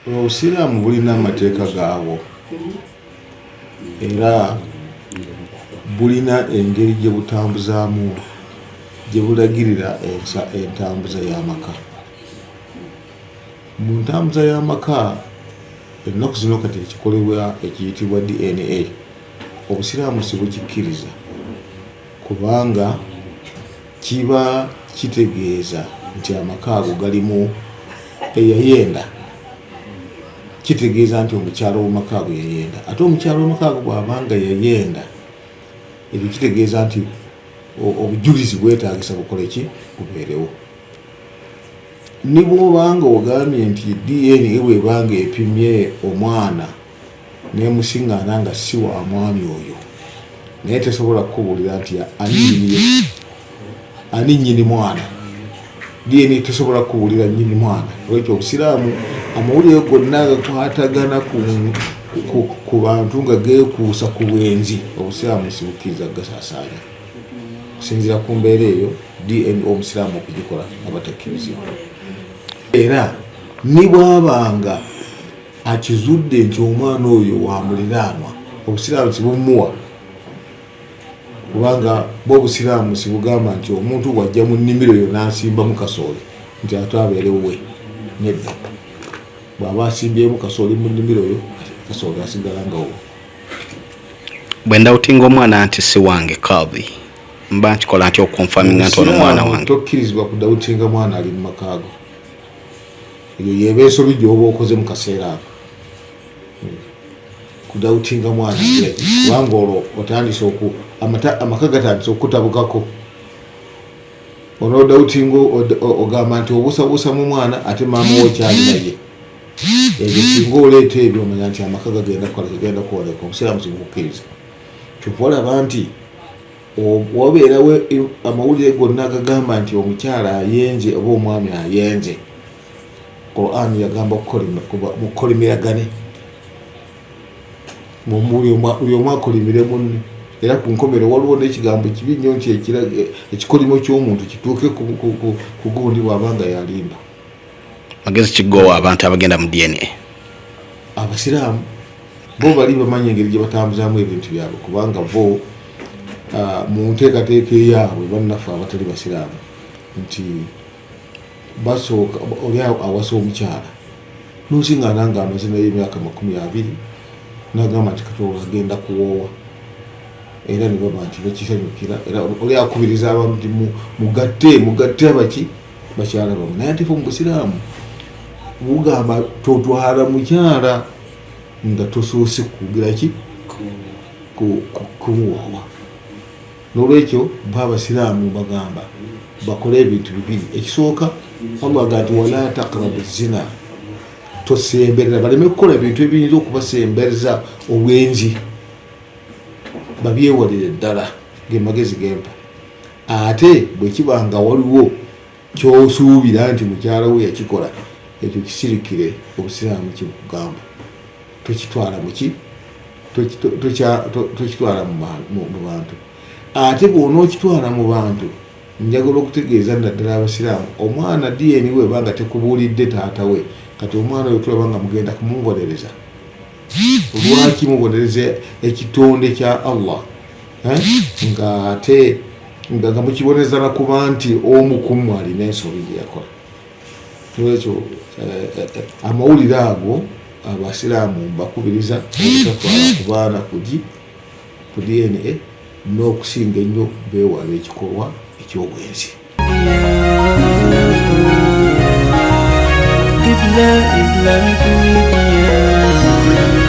Obusiraamu bulina amateeka gaabwo era bulina engeri gye butambuzaamu, gye bulagirira entambuza y'amaka. Mu ntambuza y'amaka ennaku zino kati ekikolebwa ekiyitibwa DNA Obusiraamu sibukikkiriza kubanga kiba kitegeeza nti amaka ago galimu eyayenda. Kitegeeza nti omukyala w'omaka ago yayenda, ate omukyala w'amaka ago bw'aba nga yayenda, ekyo kitegeeza nti obujulizi bwetaagisa bukole ki? Bubeerewo. Ne bw'oba nga ogambye nti DNA bw'eba nga epimye omwana nemusiŋŋaana nga si wa mwami oyo, naye tesobola kukubuulira nti ani nnyini mwana. DNA tesobola kukubuulira nnyini mwana. Olwekyo Obusiraamu amawulire gonna agakwatagana ku bantu nga geekuusa ku bwenzi, Obusiraamu sibukkiriza kugasaasaanya. Okusinziira ku mbeera eyo, DNA Omusiraamu okugikola aba takkirizibwa. Era ne bw'abanga akizudde nti omwana oyo wa muliraanwa, Obusiraamu sibumuwa, kubanga bwo Obusiraamu sibugamba nti omuntu bw'ajja mu nnimiro yo n'asimbamu kasooli nti ate abeere wuwe. Nedda, bw'aba asimbyemu kasooli mu nnimiro yo, kasooli asigala nga wuwe. Bwe ndawutinga omwana nti si wange, Kadhi, mba nkikola nti okonfaminga nti ono mwana wange? Tokkirizibwa kudawutinga mwana ali mu maka go. Eyo yeba ensobi gy'oba okoze mu kaseera ako, kudawutinga mwana, kubanga olwo otandise amaka gatandise okukutabukako. Onoodawutinga ogamba nti obuusabuusa mu mwana, ate maama wo kyali naye. Ebyo singa oleeta ebyo, omanya nti amaka gagenda kukola kigenda kwoleka. Obusiraamu sibukukkiriza. Kyova olaba nti wabeerawo amawulire gonna agagamba nti omukyala ayenze oba omwami ayenze, Quran yagamba mukolimiragane, buli omu akolimire munne. Era ku nkomero waliwo n'ekigambo kibi nnyo nti ekikolimo ky'omuntu kituuke ku gundi bw'aba nga yalimba. Magezi kigowa abantu abagenda mu DNA? Abasiraamu bo bali bamanyi engeri gye batambuzaamu ebintu byabwe, kubanga bo mu nteekateeka eyaabwe, bannaffe abatali basiraamu, nti basooka oli awasa omukyala nosiŋŋaana nga amaze naye emyaka 20, nagamba nti kati olwo agenda kuwoowa, era ne baba nti bakisanyukira. Era oli akubiriza abantu nti mugatte, mugatte abaki bakyala bamu. Naye ate fe mu Busiraamu bugamba totwala mukyala nga tosoose kugira ki? Kumuwoowa. Nolwekyo bo Abasiraamu bagamba bakole ebintu bibiri. Ekisooka, Allah agamba nti wala taqrabu zina, tosemberera, baleme kukola bintu ebiyinza okubasembereza obwenzi, babyewalire ddala. Ge magezi gempa. Ate bwe kiba nga waliwo kyosuubira nti mukyala we yakikola, ekyo kisirikire. Obusiraamu kibukugamba tokitwala muki, tokitwala mu bantu. Ate bw'onookitwala mu bantu, njagala okutegeeza naddala Abasiraamu, omwana DNA weba nga tekubuulidde taata we, kati omwana oyo tulaba nga mugenda kumubonereza. Lwaki mubonereza ekitonde kya Allah nga ate nga mukibonereza nakuba nti omu kummwe alina ensobi gye yakola? Nolwekyo amawulire ago Abasiraamu mbakubiriza obutatwala ku baana kugi ku DNA, n'okusinga ennyo beewala ekikolwa eky'obwenzi. Qibla Islamic Media.